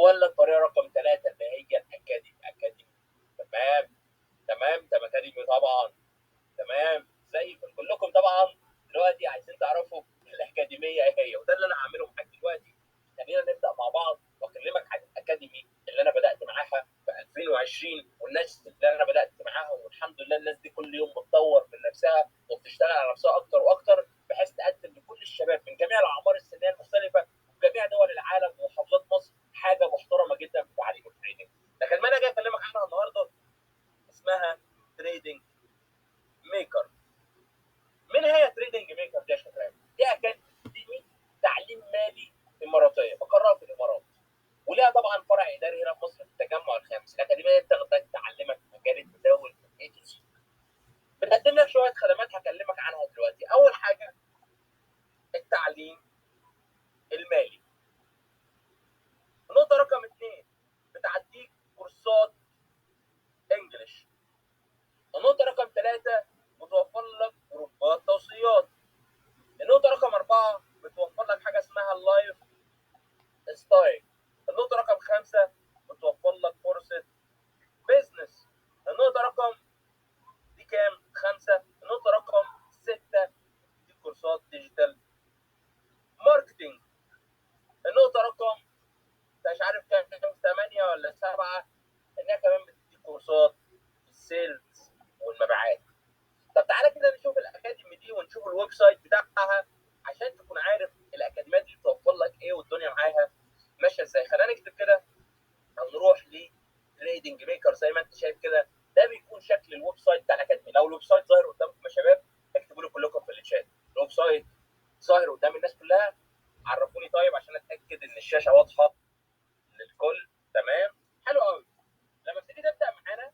ولا الطريقة رقم 3 اللي هي ال academy؟ academy. تمام تمام، ده academy طبعا. تمام، زي كلكم طبعا دلوقتي عايزين تعرفوا الاكاديمية ايه هي، وده اللي انا هعمله معاك دلوقتي. خلينا نبدا مع بعض واكلمك عن ال academy اللي انا بدات معاها في 2020، والناس اللي انا بدات معاها، والحمد لله الناس دي كل يوم بتطور من نفسها وبتشتغل على نفسها اكتر واكتر، بحيث تقدم لكل الشباب من جميع الاعمار السنية المختلفة وجميع دول العالم ومحافظات مصر حاجة محترمه جدا في تعليم ال trading. لكن ما انا جاي اكلمك عنها النهارده اسمها Trading Maker. مين هي Trading Maker دي يا شباب؟ دي اكاديمي تعليم مالي اماراتيه مقرها في الامارات، وليها طبعا فرع اداري هنا في مصر في التجمع الخامس. الاكاديمية دي بتاخدك تعلمك مجال التداول من A to Z. بتقدم لك شوية خدمات هكلمك عنها دلوقتي. اول حاجة التعليم المالي. النقطة رقم 2 بتعديك كورسات English. النقطة رقم 3 بتوفر لك جروبات توصيات. النقطة رقم 4 بتوفر لك حاجة اسمها ال lifestyle. النقطة رقم 5 بتوفر لك فرصة business. النقطة رقم دي كام؟ 5. النقطة رقم 6 دي كورسات digital marketing. النقطة رقم مش عارف كام، 8 ولا 7، انها كمان بتدي كورسات ال sales والمبيعات. طب تعالى كده نشوف ال academy دي ونشوف ال website بتاعها عشان تكون عارف الاكاديميات دي بتوفر لك ايه والدنيا معاها ماشية ازاي. خلينا نكتب كده او نروح ل Trading Maker. زي ما انت شايف كده ده بيكون شكل ال website بتاع ال academy. لو ال website ظاهر قدامكم يا شباب اكتبوا لي كلكم في الشات. ال website ظاهر قدام الناس كلها، عرفوني طيب عشان اتاكد ان الشاشة واضحة للكل. تمام، حلو قوي. لما بتيجي تبدا معانا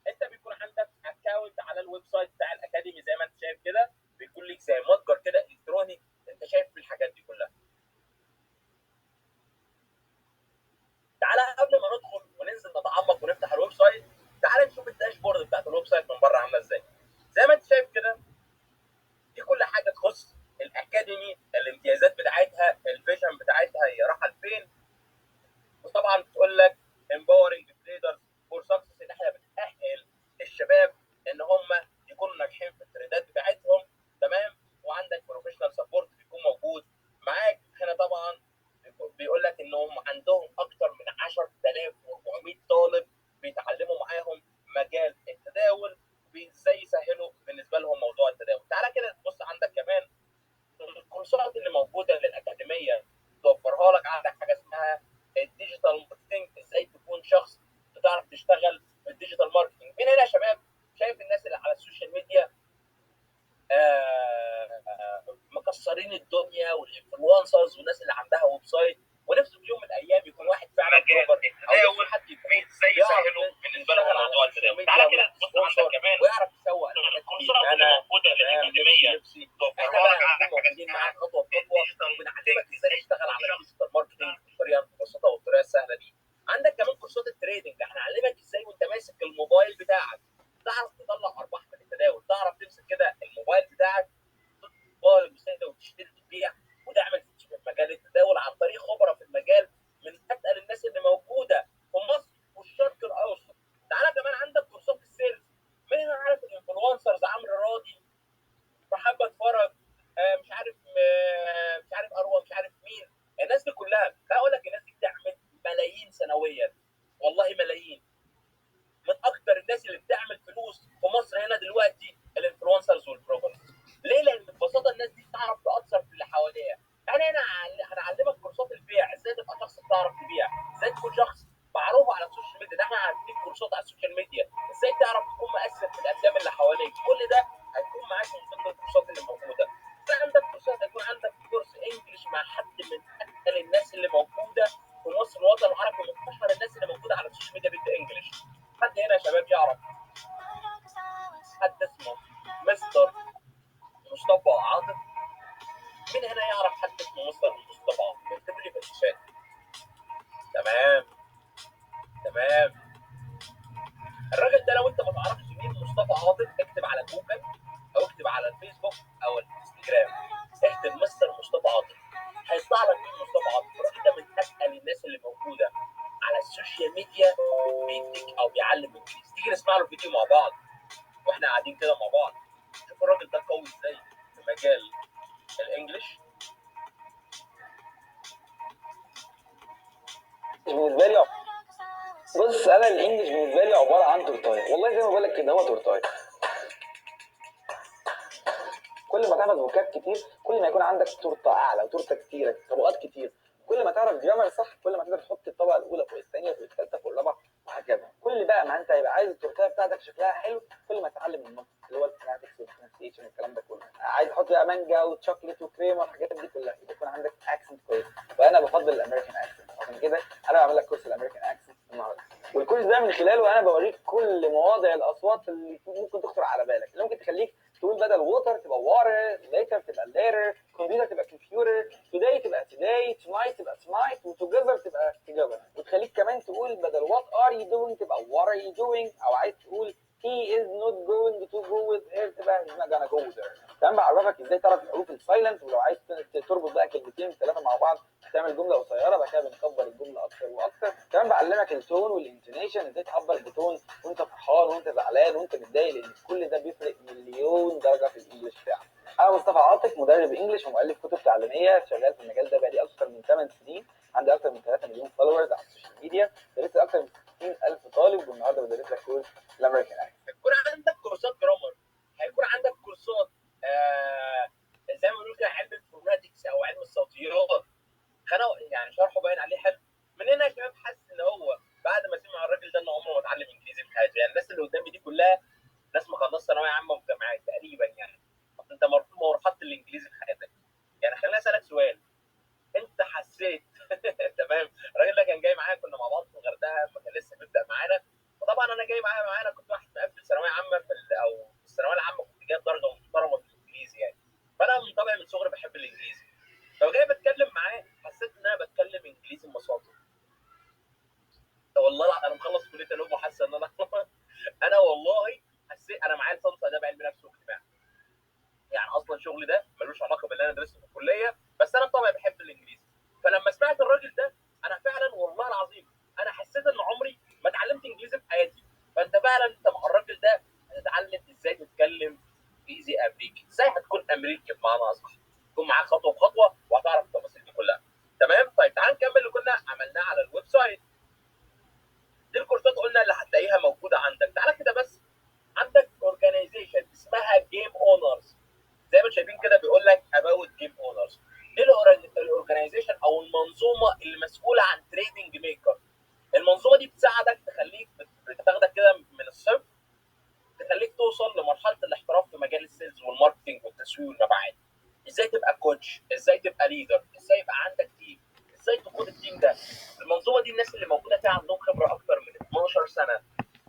انت بيكون عندك account على ال website بتاع ال academy زي ما انت شايف كده، بيكون ليك زي متجر كده الكتروني انت شايف في الحاجات دي كلها. تعالى قبل ما ندخل وننزل نتعمق ونفتح ال website، تعالى نشوف ال dashboard بتاعت ال website من بره عامله ازاي. زي ما انت شايف كده دي كل حاجة تخص ال academy، الامتيازات بتاعتها، ال vision بتاعتها هي رايحة لفين، وطبعا بتقول لك empowering traders for success، ان احنا بنأهل الشباب ان هم يكونوا ناجحين في التريدات بتاعتهم. تمام، وعندك professional support بيكون موجود معاك هنا. طبعا بيقول لك انهم عندهم اكتر من 10400 طالب بيتعلموا معاهم مجال التداول، ازاي يسهلوا بالنسبة لهم موضوع التداول. تعالى كده تبص عندك كمان الكورسات اللي موجودة للاكاديميه توفرها لك. عندك حاجة اسمها ال digital marketing، ازاي تكون شخص بتعرف تشتغل في ال digital marketing. مين هنا يا شباب شايف الناس اللي على ال social media مكسرين الدنيا، وال influencers والناس اللي عندها website، ونفسه في يوم من الايام يكون واحد فعلا blogger او نفسه حد يكون ازاي يسهلوا بالنسبة لهم موضوع التداول. تعالى كده تبص عندك كمان ويعرف يسوق الكورسات اللي موجودة للاكاديميه توفرها لك. احنا بقى موجودين معاك خطوة بخطوة وبنعلمك ازاي تشتغل على ال digital marketing بالطريقة المبسطه والطريقة السهلة دي. عندك كمان كورسات ال trading، احنا هنعلمك ازاي وانت ماسك الموبايل بتاعك تعرف تطلع ارباح من التداول، تعرف تمسك كده الموبايل بتاعك تطلع وتشتري وتبيع وتعمل في مجال التداول عن طريق خبره في المجال من اتقل الناس اللي موجودة في مصر والشرق الاوسط. تعالى كمان عندك كورسات ال sales، مين هنا عارف ال influencers؟ عمرو راضي، محمد فرج، مش عارف اروى، مش عارف مين، الناس دي كلها. هقول لك الناس دي بتعمل ملايين سنويا، والله ملايين. من اكتر الناس اللي بتعمل فلوس في مصر هنا دلوقتي ال influencers وال bloggers. ليه؟ لان ببساطة الناس دي بتعرف تاثر في اللي حواليها. انا هنا هنعلمك كورسات البيع، ازاي تبقى شخص بتعرف تبيع، ازاي تكون شخص معروف على ال social media. ده احنا هنديك كورسات على ال social media، ازاي تعرف تكون مؤثر في الافلام اللي حواليك. كل ده هيكون معاك من ضمن الكورسات اللي موجودة. عندك كورسات، هيكون عندك كورس English مع حد من اتقل الناس اللي موجودة في مصر والوطن العربي، ومن اشهر الناس اللي موجودة على ال social media بيت English. حد هنا يا شباب يعرف حد اسمه مستر مصطفى عاطف؟ مين هنا يعرف حد اسمه مستر مصطفى عاطف؟ اكتبوا لي في الشات. تمام تمام. الراجل ده لو انت ما تعرفش مين مصطفى عاطف اكتب على جوجل او اكتب على الفيسبوك او الانستجرام، اكتب مستر مصطفى عاطف، هيطلع لك مين مصطفى عاطف. الراجل ده من اتقل الناس اللي موجودة تتعلم انجليزي. تيجي نسمع له فيديو مع بعض واحنا قاعدين كده مع بعض، شوف الراجل ده قوي ازاي في مجال ال English. بالنسبة لي بص، انا ال English بالنسبة لي عبارة عن تورتايه، والله زي ما بقول لك كده، هو تورتايه. كل ما تحفظ vocab كتير كل ما يكون عندك تورته اعلى وتورته كتيرة، طبقات كتير. كل ما تعرف grammar صح كل ما تقدر تحط الطبقة الاولى فوق الثانية فوق الثالثة فوق الرابعة وهكذا. كل بقى ما انت هيبقى عايز التورتايه بتاعتك شكلها حلو كل ما تتعلم النطق اللي هو ال phonetics وال pronunciation والكلام ده كله. عايز تحط بقى مانجا وتشوكلت وكريمه والحاجات دي كلها، يبقى يكون عندك accent كويس. فانا بفضل ال American accent، عشان كده انا بعمل لك كورس ال American accent النهارده. والكورس ده من خلاله انا بوريك كل مواضع الاصوات اللي ممكن تخطر على بالك، اللي ممكن تخليك تقول بدل water تبقى water، later تبقى later، كمبيوتر تبقى computer، today تبقى today، tonight تبقى tonight، و together تبقى together. وتخليك كمان تقول بدل what are you doing تبقى what are you doing، او عايز تقول he is not going to go with her تبقى he's not gonna go with her. كمان بعرفك ازاي تعرف الحروف ال silent، ولو عايز تربط بقى كلمتين ثلاثة مع بعض تعمل جملة قصيرة، بعد كده بنكبر الجملة اكتر واكتر. كمان بعلمك ال tone وال intonation، ازاي تعبر ب tone وانت فرحان وانت زعلان وانت متضايق، لان كل ده بيفرق مليون درجه في ال English بتاعك. انا مصطفى عاطف، مدرب English ومؤلف كتب تعليمية، شغال في المجال ده بقالي اكتر من 8 سنين، عندي اكتر من 3 مليون followers على ال social media، درست اكتر من 60,000 طالب، والنهارده بدرس لك كورس ال American accent. هيكون عندك كورسات grammar، هيكون عندك كورسات زي ما بنقول كده علم ال phonetics او علم الصوتيات. خناق يعني شرحه باين عليه حلو. من هنا يا شباب حاسس ان هو بعد ما سمع الراجل ده ان عمره ما اتعلم انجليزي في حياته. يعني الناس اللي قدامي دي كلها ناس مخلصة ثانوية عامة وجامعات تقريبا. يعني انت مرحلة الانجليزي في حياتك. يعني خليني اسالك سؤال، انت حسيت تمام؟ الراجل ده كان جاي معايا، كنا مع بعض في الغردقه لما كان لسه بيبدا معانا. فطبعا انا جاي معانا كنت واحد مقفل ثانوية عامة في او في الثانوية العامة كنت جايب درجه محترمه في الانجليزي يعني. فانا من طبعي من صغري بحب الانجليزي، فجاي بتكلم معاه حسيت ان انا بتكلم انجليزي ببساطة. والله انا مخلص كليه علوم وحاسس ان انا انا والله حسيت انا معايا لسانس اداب علم نفس واجتماع. يعني اصلا شغلي ده ملوش علاقة باللي انا درسته في الكلية، بس انا بطبعي بحب الانجليزي. فلما سمعت الراجل ده انا فعلا والله العظيم انا حسيت ان عمري ما اتعلمت انجليزي في حياتي. فانت فعلا انت مع الراجل ده هتتعلم ازاي تتكلم انجليزي امريكي، ازاي هتكون امريكي بمعنى اصح، تكون معاك خطوة بخطوة وهتعرف التفاصيل دي كلها. تمام؟ طيب تعال نكمل اللي كنا عملناه على ال website. دي الكورسات قلنا اللي هتلاقيها موجودة عندك. تعالى كده بس، عندك organization اسمها Game Owners، زي ما شايفين كده بيقول لك about Game Owners. دي ال organization او المنظومة اللي مسؤولة عن Trading Maker. المنظومة دي بتساعدك تخليك بتاخدك كده من الصفر تخليك توصل لمرحلة الاحتراف في مجال ال sales وال marketing والتسويق والمبيعات. ازاي تبقى coach، ازاي تبقى leader، ازاي يبقى عندك team، ازاي تقود ال team ده. المنظومة دي الناس اللي موجودة فيها عندهم خبره اكتر من 12 سنة،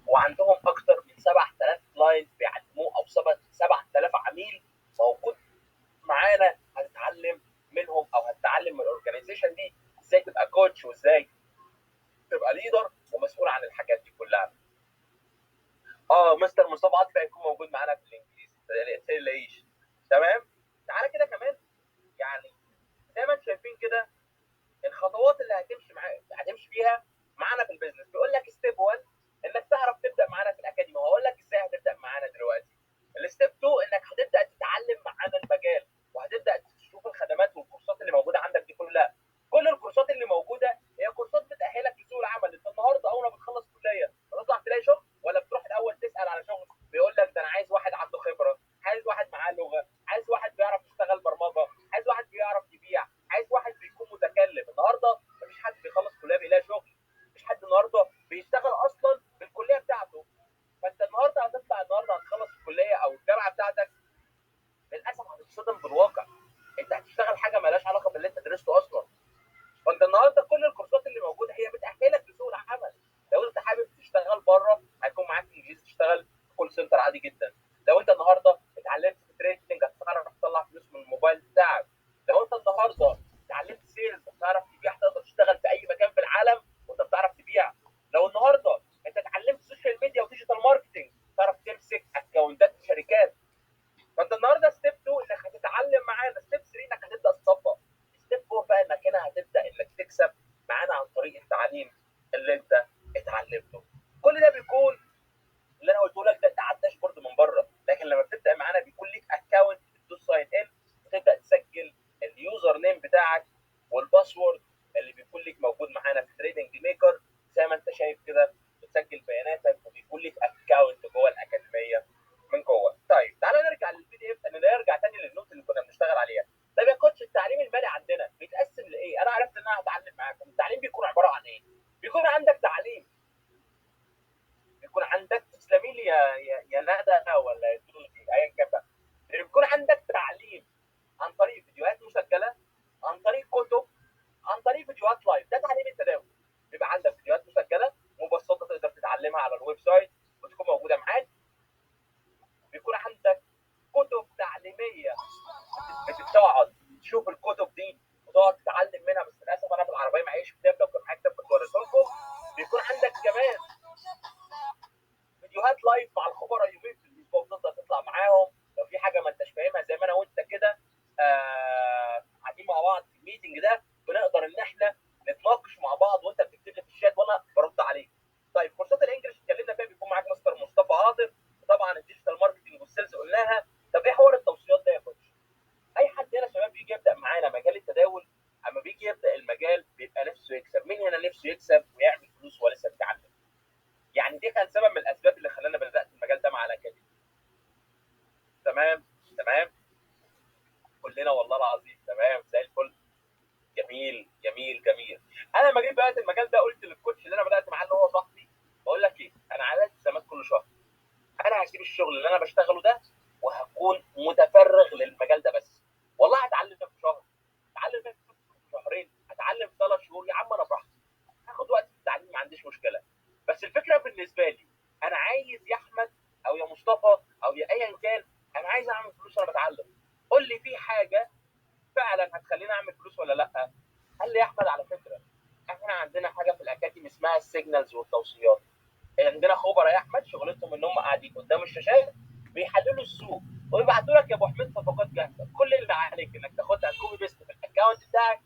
وعندهم اكتر من 7000 client بيعلموه، او 7000 عميل موجود معانا هتتعلم منهم او هتتعلم من ال organization دي ازاي تبقى coach وازاي تبقى leader ومسؤول عن الحاجات دي كلها. مستر مصطفى عاطف هيكون موجود معانا في الانجليزي، ما تقلقيش. تمام؟ تعالى كده كمان، يعني زي ما انتم شايفين كده الخطوات اللي هتمشي معاك هتمشي فيها معانا في ال business. بيقول لك step 1 انك تعرف تبدا معانا في ال academy، وهقول لك ازاي هتبدا معانا دلوقتي. ال step 2 انك هتبدا تتعلم معانا المجال، وهتبدا تشوف الخدمات والكورسات اللي موجودة عندك دي كلها. كل الكورسات اللي موجودة هي كورسات بتاهلك لسوق العمل. انت النهارده اول ما بتخلص كليه بتطلع تلاقي شغل، ولا بتروح الاول تسال على شغل بيقول لك ده انا عايز واحد عنده خبره، عايز واحد معاه لغة، عايز واحد بيعرف يشتغل برمجة، عايز واحد بيعرف يبيع، عايز واحد بيكون متكلم. النهارده مفيش حد بيخلص كليه بيلاقي شغل، مفيش حد النهارده بيشتغل اصلا بالكلية بتاعته. فانت النهارده هتطلع، النهارده هتخلص الكلية او الجامعة بتاعتك، للاسف هتتصدم بالواقع. انت هتشتغل حاجة مالهاش علاقة باللي انت درسته اصلا. فانت النهارده كل الكورسات اللي موجودة هي بتاهلك لسوق العمل. لو انت حابب تشتغل بره هيكون معاك انجليزي، تشتغل call center عادي جدا. لو انت النهارده اتعلمت في trading هتعرف تطلع فلوس من الموبايل بتاعك. لو انت النهارده اتعلمت sales هتعرف تبيع، تقدر تشتغل في اي مكان في العالم وانت بتعرف تبيع. لو النهارده انت اتعلمت social media و digital marketing تعرف تمسك اكونتات شركات. فانت النهارده step 2 انك هتتعلم معانا، step 3 انك هتبدا تطبق، step 4 بقى انك هنا هتبدا انك تكسب معانا عن طريق التعليم اللي انت اتعلمته. كل ده بيكون ليك موجود معانا في Trading Maker زي ما انت شايف كده، بتسجل بياناتك وبيكون ليك account جوه الاكاديمية من جوه. طيب تعالى نرجع لل PDF، نرجع تاني لل note اللي كنا بنشتغل عليها. طيب يا coach التعليم المالي عندنا بيتقسم لايه؟ انا عرفت ان انا هتعلم معاكم. التعليم بيكون عبارة عن ايه؟ بيكون عندك تعليم، بيكون عندك، تسلمي لي يا ندى ولا يا دودي ايا كان بقى، بيكون عندك تعليم عن طريق فيديوهات مسجله، عن طريق كتب، عن طريق فيديوهات live. ده تعليم التداول. بيبقى عندك فيديوهات مسجله مبسطة تقدر تتعلمها على ال website وتكون موجودة معاك. بيكون عندك كتب تعليمية بتقعد تشوف الكتب دي وتقعد تتعلم منها، بس للاسف انا في العربية معيش كتاب، لو كان معايا كتاب كنت وريته لكم. بيكون عندك كمان فيديوهات live مع الخبراء يومين في الاسبوع، بتقدر تطلع معاهم لو في حاجة ما انتش فاهمها زي ما انا وانت كده قاعدين مع بعض في ال meeting ده، بنقدر ان احنا نتناقش مع بعض وانت بتكتب لي في الشات وانا برد عليك. طيب كورسات ال English اتكلمنا فيها، بيكون معاك مستر مصطفى عاطف، طبعا ال digital marketing وال sales قلناها. طب ايه حوار التوصيات ده يا coach؟ اي حد هنا شباب بيجي يبدا معانا مجال التداول، اما بيجي يبدا المجال بيبقى نفسه يكسب. مين هنا نفسه يكسب ويعمل فلوس وهو لسه بيتعلم؟ يعني دي كان سبب من الاسباب اللي خلانا بدات المجال ده مع الاكاديمي. تمام تمام كلنا والله العظيم تمام زي الفل. جميل جميل جميل. انا لما جيت بدات المجال ده قلت لل coach اللي انا بدات معاه اللي هو صاحبي، بقول لك ايه، انا على التزامات كل شهر، انا هسيب الشغل اللي انا بشتغله ده وهكون متفرغ للمجال ده بس. والله هتعلم في شهر، هتعلم في شهرين، هتعلم في 3 شهور، يا عم انا براحتي، هاخد وقت في التعليم ما عنديش مشكلة. بس الفكرة بالنسبة لي انا عايز يا احمد او يا مصطفى او يا ايا كان، انا عايز اعمل فلوس وانا بتعلم. قول لي في حاجة فعلا هتخليني اعمل فلوس ولا لا؟ قال لي يا احمد على فكرة احنا عندنا حاجة في الاكاديمي اسمها ال signals والتوصيات. عندنا خبراء يا احمد شغلتهم ان هم قاعدين قدام الشاشات بيحللوا السوق ويبعتوا لك يا ابو حميد صفقات جاهزة، كل اللي عليك انك تاخدها copy paste في ال account بتاعك